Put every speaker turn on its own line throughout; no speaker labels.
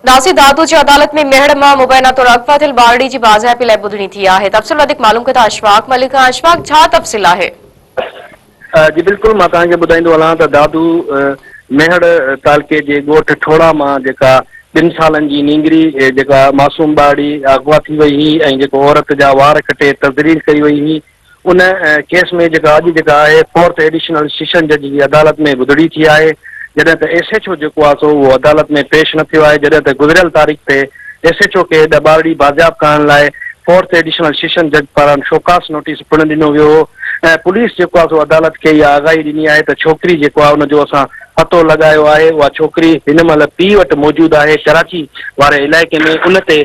ناصر دادو جي عدالت ۾ ميهڙ مان مبينا طور اغوا ٿيل ٻارڙي جي بازيابي لاء ٻڌڻي ٿي آهي. تفصيل وڌيڪ معلوم ڪندا اشفاق ملڪ کان. اشفاق ڇا تفصيل آهي؟
جي بلڪل مان توهان کي ٻڌائيندو هلان ته دادو ميهڙ تعلقي جي ڳوٺ ٺوڙها مان جيڪا ٻن سالن جي نينگري جيڪا معصوم ٻارڙي اغوا ٿي وئي هئي ۽ جيڪو عورت جا وار ڪٽي تذليل ڪئي وئي هئي ان ڪيس ۾ جيڪا اڄ جيڪا آهي فورٿ ايڊيشنل سيشن جج جي عدالت ۾ ٻڌڻي ٿي آهي جڏهن ته ايس ايڇ او جيڪو آهي سو اهو عدالت ۾ پيش نه ٿيو آهي جڏهن ته گذريل تاريخ تي ايس ايڇ او کي ٻارڙي بازياب ڪرڻ لاء فورٿ ايڊيشنل سيشن جج پاران شوڪاس نوٽيس پڻ ڏنو ويو هو ۽ پوليس جيڪو آهي سو عدالت کي اها آگاهي ڏني آهي ته ڇوڪري جيڪو آهي ان جو اسان پتو لڳايو آهي اها ڇوڪري هن مهل پيء وٽ موجود آهي ڪراچي واري علائقي ۾ ان تي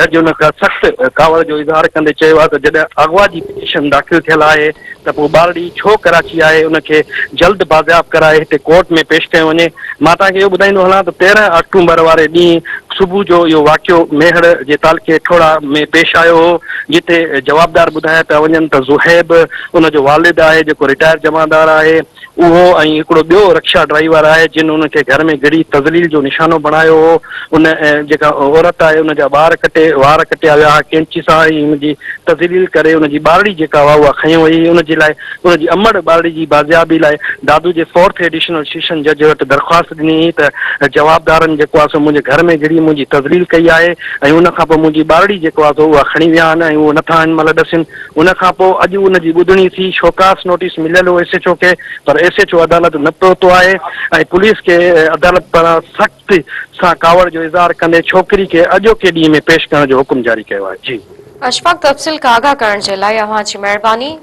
جج ان کان سخت ڪاوڙ جو اظهار ڪندي چيو آهي ته جڏهن اغوا جي پٽيشن داخل ٿيل آهي ته پوء ٻارڙي ڇو ڪراچي آهي ان کي جلد بازياب ڪرائي هتي ڪورٽ ۾ پيش ڪيو وڃي. مان توهان کي اهو ٻڌائيندو هلان ته 13 آڪٽومبر واري ڏينهن صبح جو اهو واقعو ميهڙ جي تعلقي ٺوڙها ۾ پيش آيو هو جتي جوابدار ٻڌايا پيا وڃن ته زوهيب ان جو والد آهي جيڪو رٽائر جمعدار آهي اهو ۽ هڪڙو ٻيو رڪشا ڊرائيور آهي جن ان کي گهر ۾ گهڙي تذليل جو نشانو بڻايو هو. ان جيڪا عورت آهي ان جا ٻار ڪٽي وار ڪٽيا ويا ها ڪينچي سان ۽ ان جي تذليل ڪري ان جي ٻارڙي جيڪا هئا اها کنئي وئي هئي ان جي لاء ان جي امڙ ٻارڙي جي بازيابي لاء دادو جي فورٿ ايڊيشنل سيشن جج وٽ درخواست ڏني هئي ته جوابدارن جيڪو آهي سو منهنجي گهر ۾ گهڙي منهنجي تذليل ڪئي آهي ۽ ان کان پوء منهنجي ٻارڙي جيڪو آهي سو اها کڻي ويا آهن ۽ اهو نٿا هن مهل ڏسين ان کان پوء اڄ ان جي ٻڌڻي ٿي، شوڪاس نوٽيس مليل هو ايس ايڇ او کي پر ايس ايڇ او عدالت نه پهتو آهي ۽ پوليس کي عدالت پاران سختي سان ڪاوڙ جو اظهار ڪندي ڇوڪري کي اڄوڪي ڏينهن ۾ پيش ڪرڻ جو حڪم جاري ڪيو آهي. جي.
اشفاق تفصيل کان آگاهه ڪرڻ جي لاء اوهان جي مهرباني.